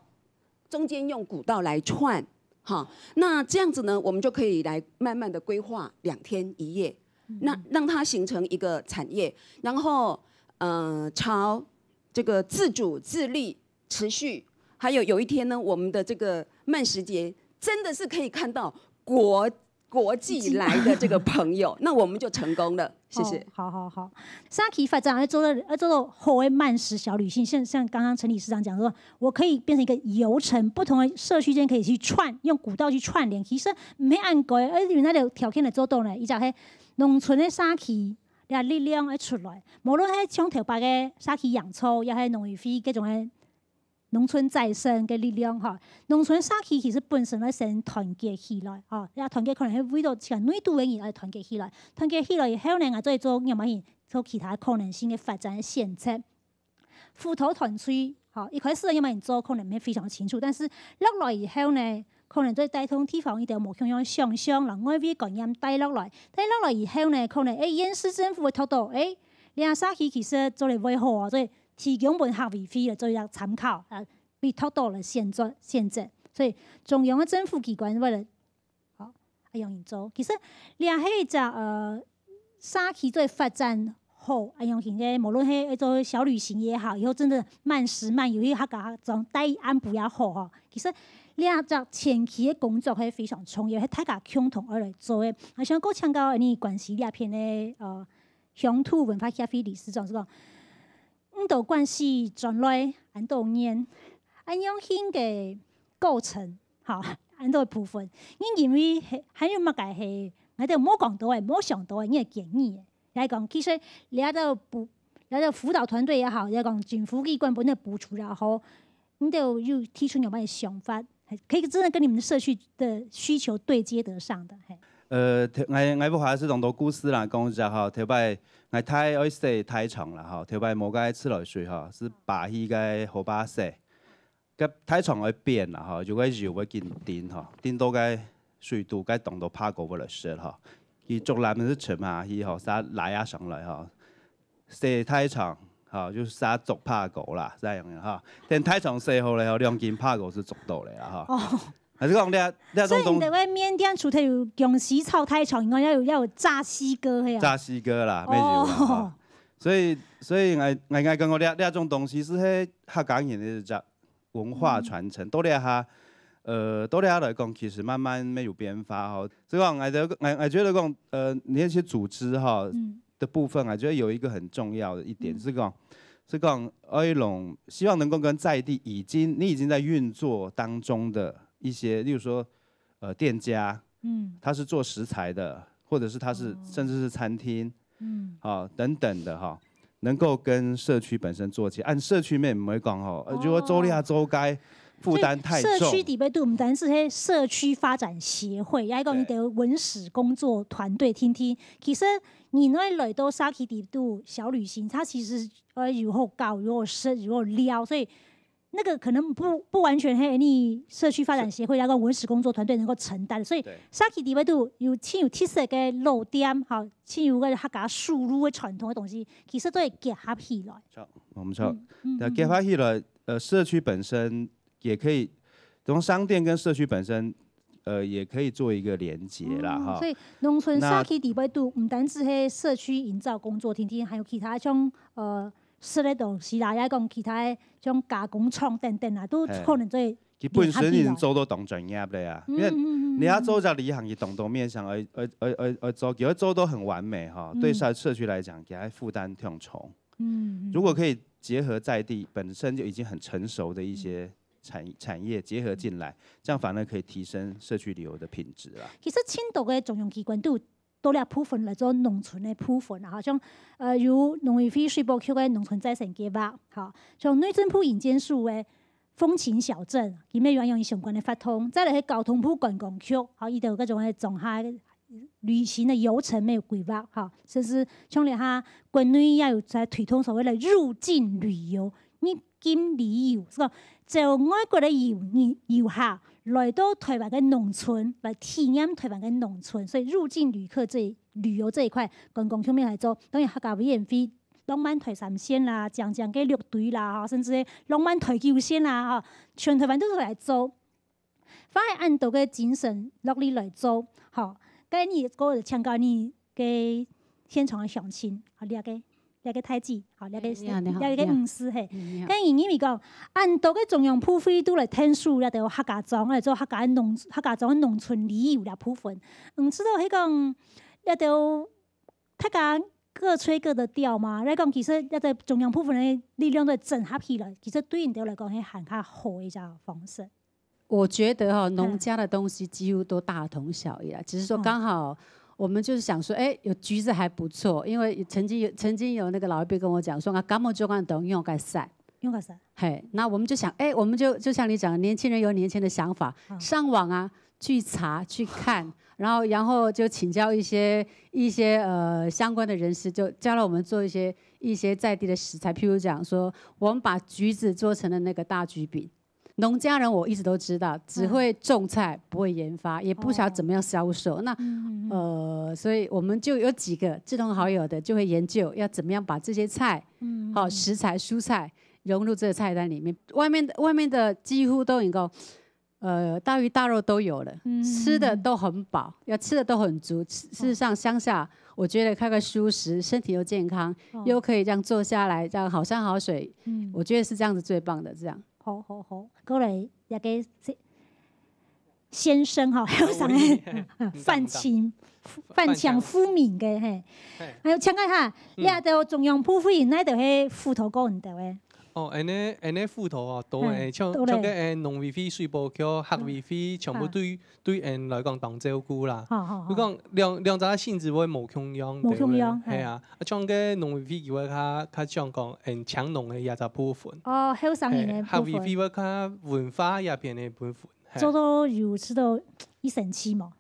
中間用古道來串，哈，那這樣子呢，我們就可以來慢慢的規劃兩天一夜，那讓它形成一個產業，然後呃朝這個自主自立持續，還有有一天呢，我們的這個慢食節真的是可以看到國國際來的這個朋友，那我們就成功了。謝謝。好好好，社區發展愛做到愛做到好个慢食小旅行，像像剛剛陳理事長講說，我可以變成一個遊程，不同的社區間可以去串，用古道去串聯。其實毋係恁該，而且有那個條件來做到呢，一隻係農村个社區，這力量愛出來，無論係像頭擺个社區營造，也係農委會這種个 農村再生个力量吼，農村社區其實本身愛先團結起來吼，這團結可能係為著自家內肚个人愛團結起來，團結起來以後呢，𠊎再做仰般去做其他可能性个發展个選擇。輔導團隊吼，一開始仰般去做可能毋係非常清楚，但是落來以後呢，可能再帶動地方一兜無共樣个想像，然後外圍觀念帶落來，帶落來以後呢，可能誒縣市政府會讀到誒，這社區其實做得會好啊，所以 提供分客委會來做一個參考，啊，為讀到來選擇選擇。所以中央个政府機關為了，好，恁樣去做。其實這係一隻呃社區做發展好，恁樣形个，無論係做小旅行也好，以後真的慢食慢遊，去客家庄待一暗晡也好吼。其實這隻前期个工作係非常重要，係大家共同愛來做个。啊，想過請教你關係這片个呃鄉土文化協會理事長係講， 毋多關係轉來恁多年，恁樣形个過程，吼，恁多个部分。你認為係還有麼个係𠊎兜無講到个、無想到个，你个建議个？來講，其實這兜補、這兜輔導團隊也好，也講政府機關分个補助也好，你兜有提出仰般个想法，可以真的跟你們的社區的需求對接得上的，嘿。呃，頭𠊎𠊎屋下係當多故事啦，講一下吼，頭擺𠊎太愛洗大腸啦吼，頭擺無該自來水吼，係爬去該河壩洗。該大腸愛扁啦吼，有个油會緊滴吼，滴到該水肚，該當多爬哥會來食吼。佢竹籃係沉下去吼，煞拉啊上來吼，洗大腸吼，就煞捉爬哥啦，這樣吼。等大腸洗好了吼，兩斤爬哥係捉到了啦吼。哦，還係講這這種東所以你兜个麵店除忒有薑絲炒大腸以外，也有也有炸西瓜，係啊？炸西瓜啦，乜有啦吼哦。所以所以𠊎𠊎𠊎感覺這這種東西係客家人个文化傳承，到這下，呃，到這下來講，其實慢慢乜有變化吼。所以講，𠊎覺得𠊎𠊎覺得講，呃，那些組織哈嗯的部分，我覺得有一個很重要的一點嗯是講，是講，愛用希望能夠跟在地已經你已經在運作當中的一些，例如說，呃，店家，嗯他是做食材的，或者是他是哦甚至是餐廳，嗯。啊等等的哈，能夠跟社區本身做起，恁社區乜毋會講吼，呃如果做這做該負擔太重。社區底背肚毋單止係社區發展協會，也係講對你兜文史工作團隊定定。其實你愛來到社區底肚小旅行，佢其實呃有好搞、有好食、有好尞，所以那個可能不不完全係你社區發展協會那個文史工作團隊能夠承擔，所以對社區底背肚有盡有特色个老店，吼，盡有个客家手路个傳統个東西，其實都會結合起來。錯，我們錯。嗯那結合起來，呃，社區本身也可以，從商店跟社區本身，呃，也可以做一個連接啦哈。哦所以農村社區底背肚毋單止係社區營造工作定定，還有其他像呃食个東西啦，也講其他个像加工廠等等啊，都嘿可能做佢本身已經做到當專業了呀，因為嗯嗯嗯你要做隻旅行，佢當多面向愛愛愛愛愛做，佢愛做到很完美哈，嗯對社社區來講，佢還負擔挺重。嗯，如果可以結合在地本身就已經很成熟的一些產產業結合進來，這樣反而可以提升社區旅遊的品質啦。其實盡多个中央機關都有到這部分來做農村个部分啊，吼，像呃有農委會水保局个農村再生計畫，吼，像內政部營建署个風情小鎮，佢乜有用相關个活動，再來係交通部觀光局，吼，佢兜有該種个莊下个旅行个遊程乜有規劃，吼，甚至像這下國內也有在推動所謂个入境旅遊，入境旅遊，係講招外國个遊遊客來到台灣个農村，來體驗台灣个農村，所以入境旅客這一旅遊這一塊，觀光方面來做，當然客家委員會浪漫台三線啦，將將个六堆啦，吼，甚至浪漫台九線啦，吼，全台灣都係來做。 花恁多个精神落力來做，吼，該你个請教你个現場个鄉親，吼，這个這个太子，吼，這个哎你好你好這个你好女士嘿，嗯你好該你認為講，恁多个中央部會都來𢯭手這兜客家庄，來做客家農客家庄農村旅遊這部分，毋知道係講這兜大家各吹各的調嘛？來講，其實這兜中央部分个力量都整合起來，其實對你兜來講係還較好个一種方式。我覺得哈，農家的東西幾乎都大同小異啦，只是說剛好我們就是想說，哎，有橘子還不錯，因為曾經有曾經有那個老一輩跟我講說，啊，柑仔種恁多，用該曬。用个啥？嘿，那我們就想，哎，我們就就像你講的，年輕人有年輕人的想法，嗯上網啊去查去看，然後然後就請教一些一些呃相關的人士，就教了我們做一些一些在地的食材，譬如講說，我們把橘子做成了那個大橘餅。農家人我一直都知道，只會種菜不會研發，也不曉得怎麼樣銷售。那嗯嗯嗯呃，所以我們就有幾個志同好友的，就會研究要怎麼樣把這些菜，嗯好、食材蔬菜融入這個菜單裡面。外面外面的幾乎都能夠，呃，大魚大肉都有了，嗯吃的都很飽，要吃的都很足。事事實上，鄉下我覺得開個蔬食，身體又健康，哦又可以這樣坐下來，這樣好山好水，嗯，我覺得是這樣子最棒的。這樣。好好好，過來這个先先生哈，還有啥个有你范清范清富民个嘿，嘿還有請問哈，嗯你兜中央部會哪兜係輔導過你兜个？哦，恁呢，恁呢輔導哦，多誒，像，像該誒農委會、水保局、客委會，全部對，對𠊎來講當照顧啦。好好好。就講兩，兩隻性質會無共樣，無共樣，對不對？係啊，啊像該農委會佢會較，較像講，嗯，青農个這隻部分。哦，後生人个部分。係，客委會會較文化這片个部分。係。做到有試到一生氣無？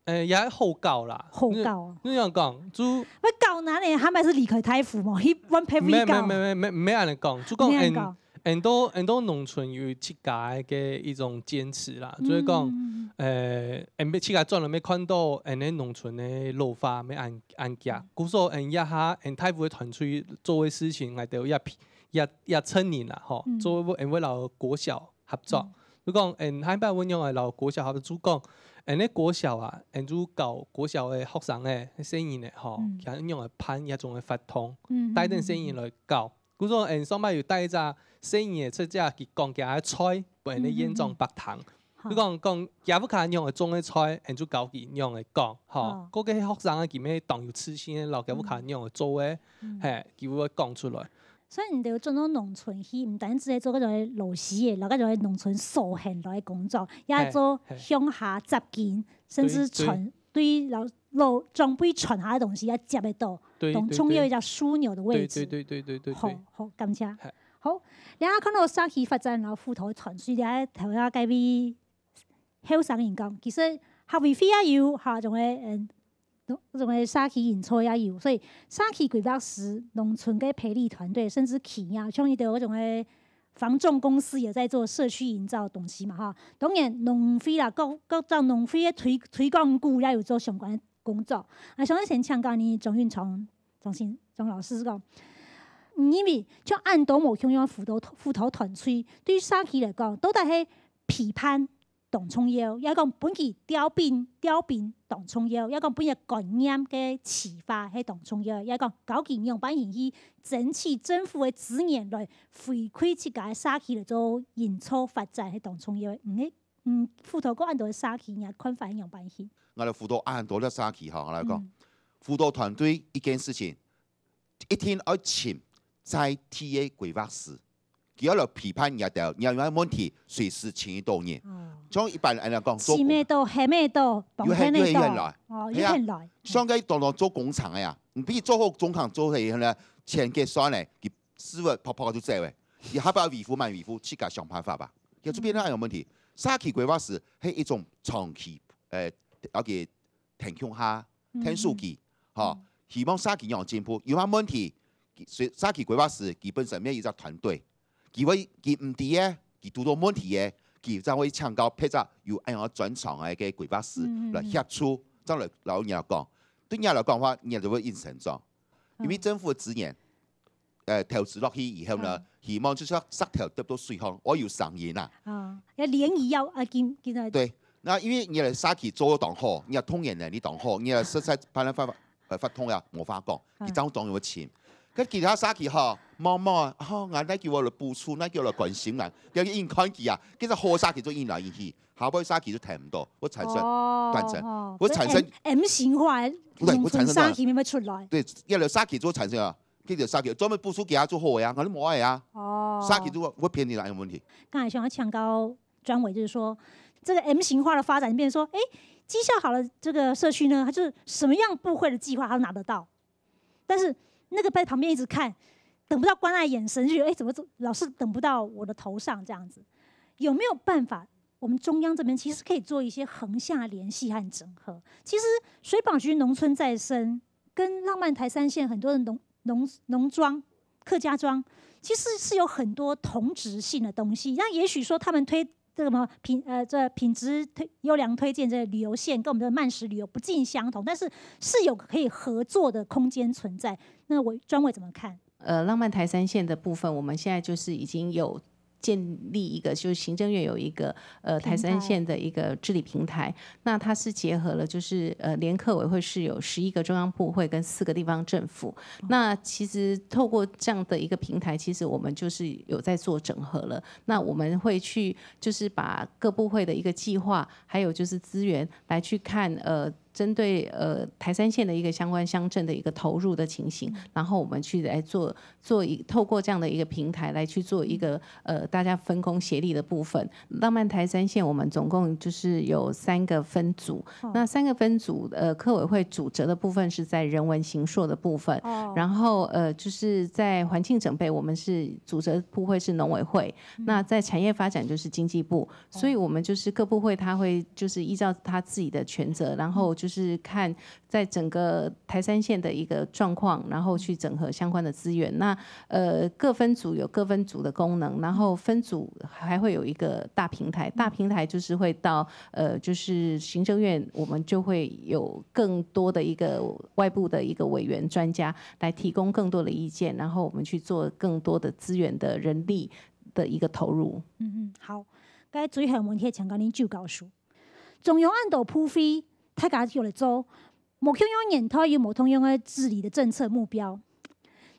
誒，也好搞啦。好搞哦。你，你樣講，就，會搞哪裡？他們還是離開大湖嘛，去換別位搞。沒，沒，沒，沒，沒恁樣講，就講，恁樣講。很多，很多農村有自家个一種堅持啦，就是講，嗯。誒，俺自家轉來，沒看到，俺个農村个老化，沒恁，恁遽。故所，俺這下，俺大湖个團隊做个事情，𠊎兜也，也，也承認啦，吼，嗯。做，俺會摎國小 合作。嗯。就講，嗯，下擺阮用來摎國小合作，就講，嗯，該國小啊，嗯，就教國小个學生个細人仔吼，嗯。佢用來辦這種个活動，嗯，帶等細人來教。嗯，嗯。比如說，嗯，上擺有帶一隻細人仔出去，佢講佢个菜，分該園長伯聽。嗯，嗯，嗯。好。就講，講，佢屋下用來種个菜，嗯，就教佢用來講，吼。哦。該個學生啊，佢乜當有自信个，摎佢屋下用來做个，嗯。嘿，佢會講出來。 所以你兜轉到農村去，毋單止係做該種个老師个，摎該種个農村所行落个工作，也做鄉下接近，甚至傳，對，對。對老，老長輩傳下个東西，也接得到，對，當重要一隻樞紐个位置。對，對，對，對，對，對，好，對。好，感謝。嘿。好，這下看到社區發展，然後輔導團隊，這下頭下該位後生人講，其實客委會也有，哈，種个，嗯， 種个社區營造也有，所以社區規劃師、農村个培力團隊，甚至企業，像你兜該種个房仲公司也在做社區營造的東西嘛，哈。當然，農會啦，各，各種農會个推，推廣股也有做相關的工作。啊，想要先請教你，鍾運聰，鍾先，鍾老師講，你認為像恁多無共樣輔導，輔導團隊，對於社區來講，到底係陪伴 當重要，也講分佢調兵，調兵當重要，也講分佢觀念个啟發係當重要，也講教佢仰般形去爭取政府个資源來回饋自家个社區來做營造發展係當重要。嗯，嗯，輔導過恁多个社區，你个看法係仰般形？𠊎來輔導恁多个社區吼，𠊎來講，嗯。輔導團隊一件事情， 一定愛尋在地个規劃師，佢愛來陪伴你兜，你有問題隨時尋得到人。哦。像一般人來講，做工，尋得到，喊得到，有喊，有喊來。哦，有喊來。係啊，像該當多做工程个啊，你比如做好工程做好以後呢，錢結算呢，佢屎朏噗噗就走了，佢下擺維護毋維護，自家想辦法吧。佢就變成有問題。社區規劃師係一種長期，呃，了解 聽共下，聽手機，吼，希望社區有進步，有麼問題，社區規劃師佢本身乜有一隻團隊，佢會，佢毋知个，佢堵到問題个，佢正會請教別隻有恁樣專長个个規劃師來協助，正來摎你兜講。對你來講話，你就會應承著，因為政府个資源， 呃，投資落去以後呢，希望就係石頭跌到水項，愛有聲音啊。啊，要漣漪，要，啊，緊，緊來。對，那因為你个社區做到當好，你个動員能力當好，你个實在辦法，呃，發通啊，無話講，佢正當有錢。該其他社區吼，慢慢，吼，𠊎來叫𠊎來補助，來叫𠊎來關心啊，要去硬看佢啊，其實好社區就硬來硬去，下尾社區就談毋到，會產生，哦，斷層，哦，會產生，M，M型化，對，會產生斷層。農村社區慢慢出來。對，要有社區就會產生啊。 去到社區，專門補助佢啊，做好个啊，𠊎都無愛啊。哦。社區就會，會偏離哪樣問題？剛才想要請教專委，就是說，這個M型化的發展變成說，哎，績效好的這個社區呢，它就是什麼樣部會的計劃，它都拿得到。但是那個在旁邊一直看，等不到關愛眼神，就覺得，哎，怎麼做，老是等不到我的頭上這樣子？有沒有辦法，我們中央這邊其實可以做一些橫向聯繫和整合？其實水保局農村再生 跟浪漫台三線很多的農，農，農庄、客家庄，其實是有很多同質性的東西。那也許說他們推這個什麼品，呃，這品質推，優良推薦這旅遊線跟我們的慢食旅遊不盡相同，但是是有可以合作的空間存在。那委，專委怎麼看？呃，浪漫台三線的部分，我們現在就是已經有建立一個，就是行政院有一個，呃，平台。台三線的一個治理平台。那它是結合了，就是，呃，聯客委會是有十一個中央部會跟四個地方政府。哦。那其實透過這樣的一個平台，其實我們就是有在做整合了。那我們會去，就是把各部會的一個計劃，還有就是資源來去看，呃，針對呃台三線的一個相關鄉鎮的一個投入的情形，然後我們去來做做一透過這樣的一個平台來去做一個呃大家分工協力的部分。浪漫台三線我們總共就是有三個分組，那三個分組呃客委會主責的部分是在人文形塑的部分，然後呃就是在環境整備我們是主責部會是農委會，那在產業發展就是經濟部，所以我們就是各部會它會就是依照它自己的權責，然後就是看在整個台三線的一個狀況，然後去整合相關的資源。那呃各分組有各分組的功能，然後分組還會有一個大平台，大平台就是會到呃就是行政院，我們就會有更多的一個外部的一個委員專家來提供更多的意見，然後我們去做更多的資源的人力的一個投入。嗯嗯，好，該最後問題請教恁周教授。中央恁多部會，大家就來做，無共樣年代有無同樣个治理的政策目標。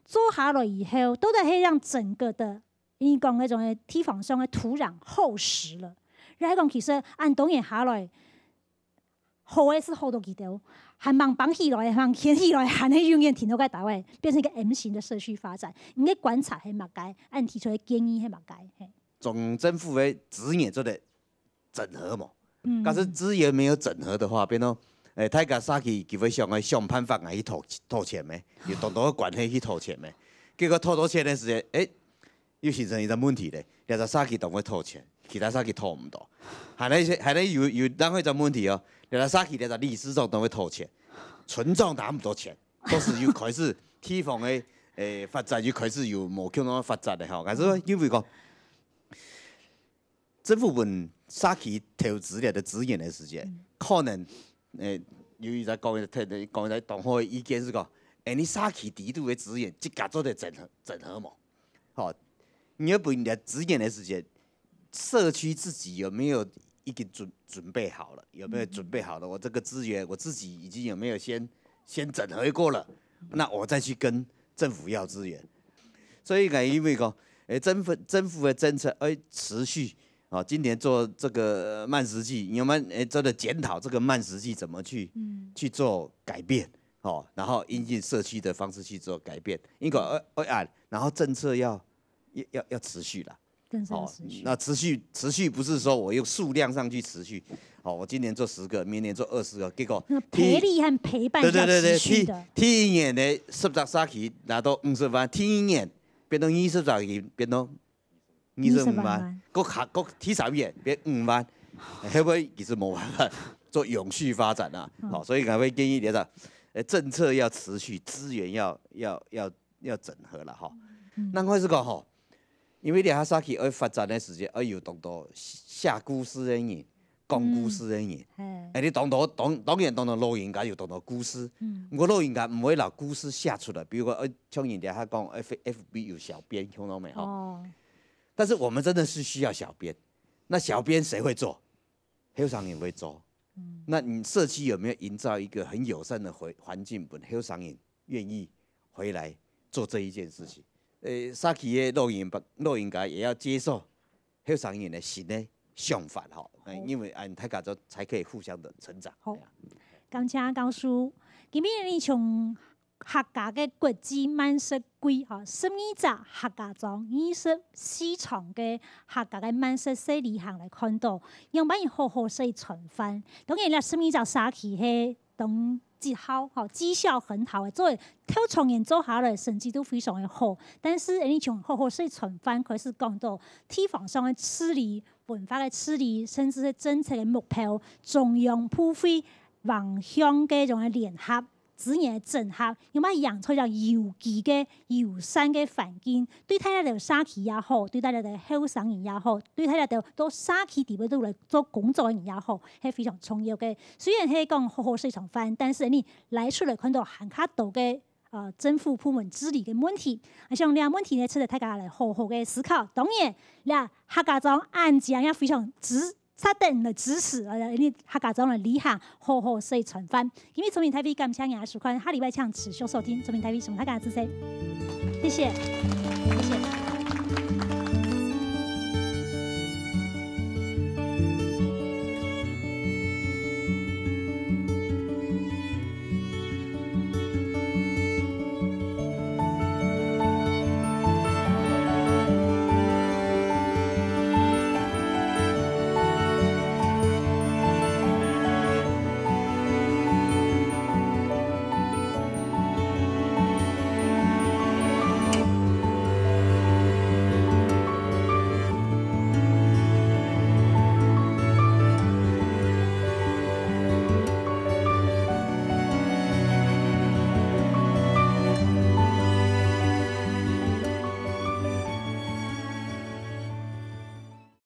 做下來以後，到底係讓整個的，你講那種地方上的土壤厚實了，還係講其實恁多年下來，好个係好到幾多，還吂放起來，還吂牽起來，還係永遠停到該搭位，變成一個M型的社區發展。你个觀察係麼个？恁提出个建議係麼个？嘿。中政府个資源做得整合嘛。嗯，假使資源沒有整合的話，變到誒，大家社區基本上愛想辦法來去討討錢咩，有當多个關係去討錢咩。結果討到錢个時節，誒，又形成一個問題咧，這隻社區當會討錢，其他社區討毋到，還有還有有有另外一個問題哦，這隻社區這隻理事長當會討錢，村長拿毋到錢，都係又開始地方个誒發展又開始有無共樣个發展咧吼，但是因為講。 政府分社區投資了个資源个時節，可能誒，有一隻講一隻講一隻當好个意見係講，誒，你社區底肚个資源自家做得整合整合無？吼，你要分人家資源个時節，社區自己有沒有已經準準備好了？有沒有準備好了？我這個資源我自己已經有沒有先先整合過了？那我再去跟政府要資源。所以講，因為講，誒，政府政府个政策愛持續 啊，今年做這個慢食祭，你們誒做的檢討，這個慢食祭怎麼去、嗯、去做改變，哦，然後因應社區的方式去做改變，因為愛愛按，然後政策要要要持續啦，政策要持續，那持續持續不是說我用數量上去持續，哦，我今年做十個，明年做二十個，結果培力和陪伴是要持續的。第一年的十隻社區拿到五十萬，第二年變到二十隻，變到 二十五萬，各下各第三年變五萬，會不會其實無辦法做永續發展啊？好，所以𠊎會建議你个，呃，政策要持續，資源要要要要整合了哈。另外係講吼，因為這下社區愛發展个時間，愛有當多寫故事个人， 講故事个人。誒，你當多當當然當多老人家有當多故事，毋過老人家毋會摎故事寫出來。比如講，誒，像人家佢講，F F B有小編，聽到沒？吼。但是我們真的是需要小編，那小編誰會做？後生人會做。那你社區有沒有營造一個很友善的環環境，分後生人願意回來做這一件事情？誒，社區个老人老人家也要接受 後生人个新个想法吼，因為恁大家就才可以互相的成長。好，感謝教授。今晡日你從客家个國際慢食季吼，十二隻客家庄、二十四場个客家个慢食細旅行來看到，仰般好好食一餐飯。當然啦，十二隻社區係 當績效吼，績效很好个，做个頭長年做下來，成績都非常个好。但是，你從好好食一餐飯開始講到地方上个治理、文化个治理，甚至係政策个目標、中央部會橫向个種个聯合、資源个整合，有無營造一個有機个、友善个環境，對待這兜社區也好，對待這兜後生人也好，對待這兜到社區底背肚來做工作个人也好，係非常重要个。 雖然係講好好食一餐飯，但是你拉出來看到還較多个呃政府部門治理个問題，啊，像這問題呢，值得大家來好好个思考。當然，這客家庄恁樣也非常值值得來支持，呃，因為客家庄來旅行，好好食一餐飯。今晡日聰明台北感謝你个收看，下禮拜請持續收聽聰明台北，送大家知識，謝謝，謝謝。